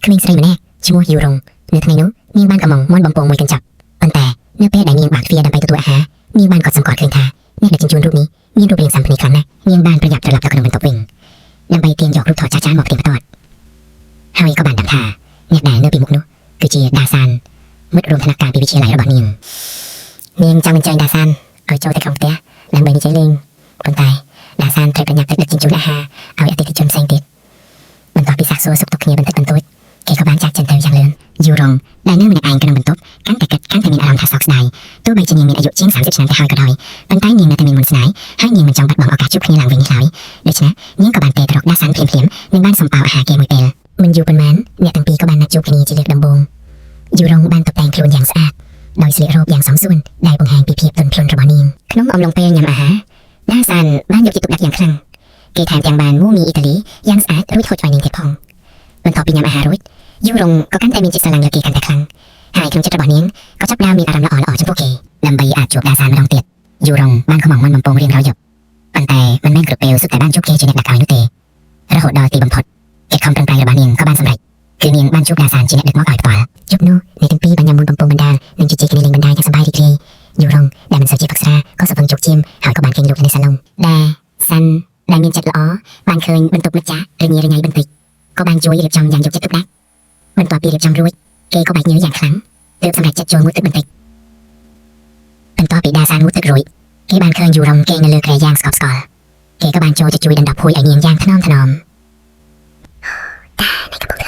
ក្មេងស្រីម្នាក់ឈ្មោះយូរ៉ុងនៅថ្ងៃនោះនាងបានកំងមាន់បំពងមួយកញ្ចប់ប៉ុន្តែនៅពេលដែលនាងបើកទ្វារដើម្បីទទួលអាហារនាងបានកត់សម្គាល់ឃើញថាអ្នកដឹកជញ្ជូនរូបនេះមានរូបរាងសំភ្នែកខ្លាំងណាស់នាងបានប្រញាប់ត្រឡប់ទៅក្នុងបន្ទប់វិញដើម្បីទាញយករូបថតចាស់ៗមកផ្ទៀងផ្ទាត់ហើយក៏បានដឹងថាអ្នកដែលនៅពីមុខនោះគឺជាដាសានមិត្តរួមថ្នាក់កាលពីវិទ្យាល័យរបស់នាងនាងចង់អញ្ជើញដាសានឲ្យចូលទៅក្នុងផ្ទះដើម្បីនិយាយលេងប៉ុន្តែដាសានត្រូវប្រញាប់ទៅដឹកជញ្ជូនអាហារឲ្យអតិថិជនផ្សេងទៀតបន្ទាប់ពីសាកសួរសុខទុក្ខគ្នាបន្តិចបន្តួចគេក៏បានចាកចេញទៅយ៉ាងលឿនយូរ៉ុងដែលនៅម្នាក់ឯងក្នុងបន្ទប់កាន់តែគិតកាន់តែមានអារម្មណ៍ថាសោកស្ដាយទោះបីជានាងមានអាយុជាង30ឆ្នាំទៅហើយក៏ដោយប៉ុន្តែនាងនៅតែមានមន្តស្នេហ៍ហើយនាងមិនចង់បាត់បង់ឱកាសជួបគ្នាឡើងវិញនេះឡើយដូច្នេះនាងក៏បានទេទៅរកដាសានភ្លាមៗនិងបានសំប៉ៅអាហារគេមួយពេលមិនយូរប៉ុន្មានអ្នកទាំងពីរក៏បានណាត់ជួបគ្នាជាលើកដំបូងយូរ៉ុងបានតុបតែងខ្លួនយ៉ាងស្អាតដោយស្លៀករ៉ូបយ៉ាងសមសួនដែលបង្ហាញពីភាពទន់ភ្លន់របស់នាងក្នុងអំឡុងពេលញ៉ាំអាហារដាសានបានយកចិត្តទុកដាក់យ៉ាងខ្លាំងគេថែមទាំងបានមួមីអ៊ីតាលីយ៉ាងស្អាតរួចហូចឲ្យនាងទៀតផងបន្ទាប់ពីញ៉ាំអាហាររួចយូរ៉ុងក៏កាន់តែមានចិត្តស្រឡាញ់លើគេកាន់តែខ្លាំងហើយក្នុងចិត្តរបស់នាងក៏ចាប់ផ្ដើមមានអារម្មណ៍ល្អៗចំពោះគេដើម្បីអាចជួបដាសានម្ដងទៀតយូរ៉ុងបានខ្មងមាន់បំពងរៀងរាល់យប់ប៉ុន្តែមិនមែនគ្រប់ពេលសុទ្ធតែបានជួបគេជាអ្នកដឹកឲ្យនោះទេរហូតដល់ទីបំផុតកិច្ចខំប្រឹងប្រែងរបស់នាងក៏បានសម្រេចគឺនាងបានជួបដាសានជាអ្នកដឹកមកឲ្យផ្ទាល់យប់នោះអ្នកទាំងពីរបានញ៉ាំមាន់បំពងបណ្ដាលនិងជជែកគ្នាលេងបណ្ដាលយ៉ាងសប្បាយរីករាយយូរ៉ុងដែលមិនសូវជាផឹកស្រាក៏សពឹងជោគជាមហើយក៏បានគេងលក់នៅសាឡុងដាសានដែលមានចិត្តល្អបានឃើញបន្ទប់មិត្តចាស់រញ៉េរញ៉ៃបន្តិចក៏បានជួយរៀបចំយ៉ាងយកចិត្តទុកដាក់បន្ទាប់ពីរៀបចំរួចគេក៏បែកញើសយ៉ាងខ្លាំងទើបសម្រេចចិត្តចូលងូតទឹកបន្តិចបន្ទាប់ពីដាសានងូតទឹករួចគេបានឃើញយូរ៉ុងគេងនៅលើគ្រែយ៉ាងស្កប់ស្កល់គេក៏បានចូលទៅជួយដណ្ដប់ភួយឲ្យនាងយ៉ាងថ្នមថ្នមតានៃកំពុង